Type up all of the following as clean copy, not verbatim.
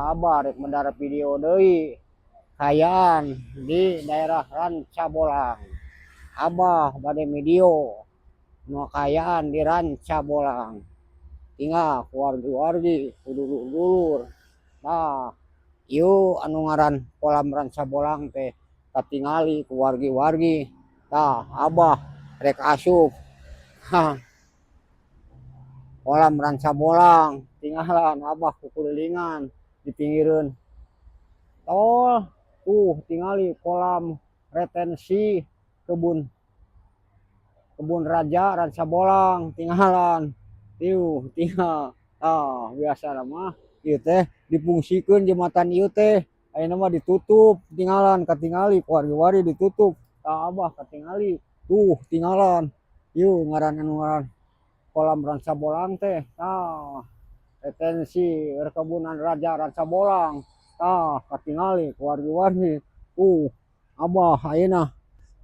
Abah rek medar video deui kaayaan di daerah Rancabolang. Abah bade video nu kaayaan di Rancabolang. Tinggal wargi-wargi, dulur-dulur. Tah, ieu anu ngaran kolam Rancabolang teh katingali ku wargi-wargi. Tah, Abah rek asup. Hah. Kolam Rancabolang, tinggalan Abah kukulilingan di pinggireun tol. Tuh, tingali kolam retensi kebun Kebun Raja Rancabolang, tinggalan. Tuh, tinggal. Ah, biasa mah ieu teh dipungsikeun jembatan ieu teh. Ayeuna mah ditutup, tinggalan katingali ku wargi-wargi ditutup. Tah, Abah katingali. Tuh, tinggalan. Ieu ngaran anu ngaran kolam Rancabolang teh. Tah, retensi perkebunan Raja Rancabolang. Tah, katingali ku wargi-wargi. Tuh, Abah ayeuna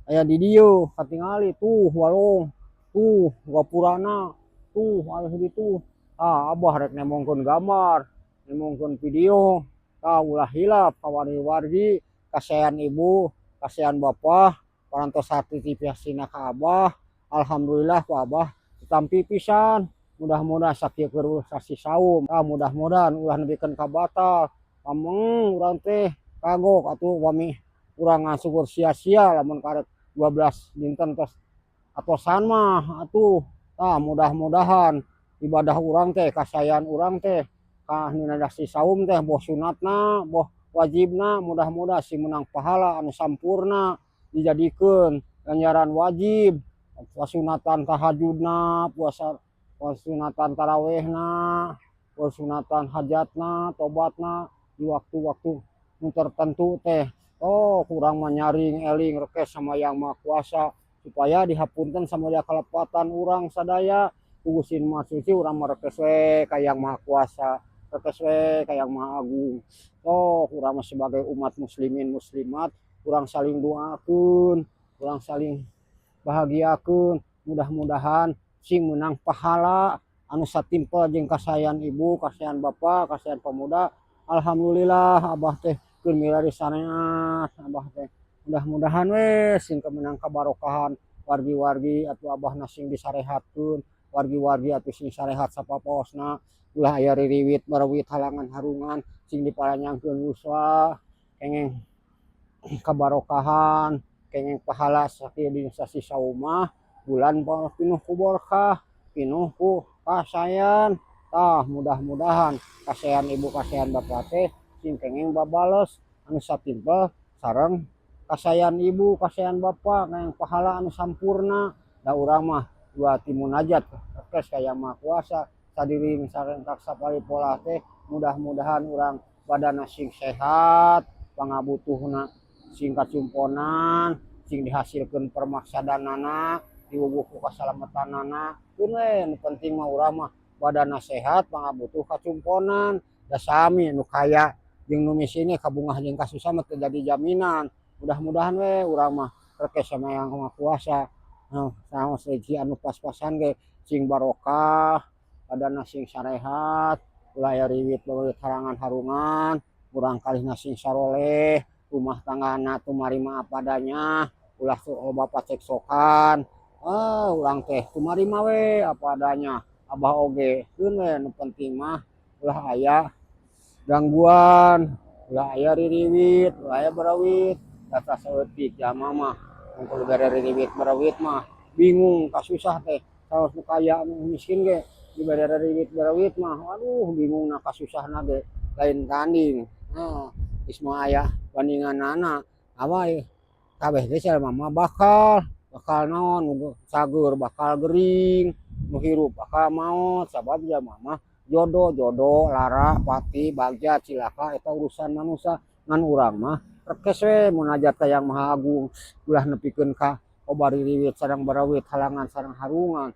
aya di dieu katingali tuh walong. Tuh gapurana. Tuh aya di ditu. Tah, Abah rek nembongkeun gambar, nembongkeun video. Tah, ulah hilap ka wargi-wargi, kasayan ibu, kasayan bapa, parantos satisfaksina ka Abah. Alhamdulillah ku Abah ditampi pisan. Mudah-mudahan sakieu keur sasih saum. Tah, mudah-mudahan ulah nepikeun ka batal. Pameng urang teh kagok atuh upami urang ngasukur sia-sia lamun karek 12 dinten tos atosan mah atuh. Tah, mudah-mudahan ibadah urang teh, kasayan urang teh ka dina sasih saum teh, boh sunatna boh wajibna, mudah-mudahan sing menang pahala anu sampurna, dijadikeun ganjaran wajib pasunatan tahajudna, puasa pasunatan tarawehna, pasunatan hajatna, tobatna di waktu-waktu nu tertentu teh. Oh, kurang mah nyaring eling rekes sama Yang Maha Kuasa supaya dihapunten samudaya kalepatan urang sadaya. Ku Gusti Maha Suci urang mah rekes we ka Yang Maha Kuasa, rekes we ka Yang Maha Agung. Oh, urang mah sebagai umat muslimin muslimat, urang saling doakeun, urang saling bahagiakeun, mudah-mudahan sing menang pahala anu satimpel jeung kasayan ibu, kasayan bapak, kasayan pemuda. Alhamdulillah Abah teh keur milari sareat Abah teh. Mudah-mudahan we sing kemenang kabarokahan wargi-wargi atuh, Abahna sing disarehatkeun, wargi-wargi atuh sing sarehat sapaposna, ulah aya ririwit barawit, halangan harungan, sing diparanjangkeun yuswa, kengeng kabarokahan, kengeng pahala sakieu dina sasih saum mah bulan pinuh ku berkah, pinuh ku kasayan. Tah, mudah-mudahan kasayan ibu, kasayan bapak teh sing kengeng babales anu satimpel sareng kasayan ibu, kasayan bapak, kengeng pahala anu sampurna. Da urang mah dua ti munajat rekes ka Yang Maha Kuasa sadiring sareng sapali polah teh, mudah-mudahan urang badanna sing sehat, pangabutuhna sing kacumponan, sing dihasilkeun permaksadanana, diwuwuh ku kasalamatanana. Keun we nu penting mah urang mah badanna sehat, pangabutuh kacumponan. Da sami nu kaya jeung nu miskin ge, kabungah jeung kasusah mah teu jadi jaminan. Mudah-mudahan we urang mah rekes sama Yang Maha Kuasa, saos rezeki anu pas-pasan ge sing barokah, badanna sing sarehat, ulah aya riwit baweut halangan harungan, urang kalihna sing saroleh, rumah tanggana tumarima apa adanya, ulah loba paceksokan. Ah, urang teh tumarima we apa adanya. Abah oge keun we nu penting mah ulah aya gangguan, ulah aya ririwit, ulah aya barawit. Data saeutik jalma mah mun kudu bere ririwit barawit mah bingung kasusah teh. Saos nu kaya nu miskin ge dibere ririwit barawit mah, aduh, bingungna kasusahna ge lain tanding. Heuh, geus moal aya bandinganana. Awa kabeh ge jalma mah bakal bakal naon, nu cager bakal gering, nu hirup bakal maot, sabab jalma mah jodoh jodoh, lara, pati, bagja, cilaka eta urusan manusia. Ngan urang mah rekes we munajat ka Yang Maha Agung, ulah nepikeun ka loba ririwit sareng barawit, halangan sareng harungan.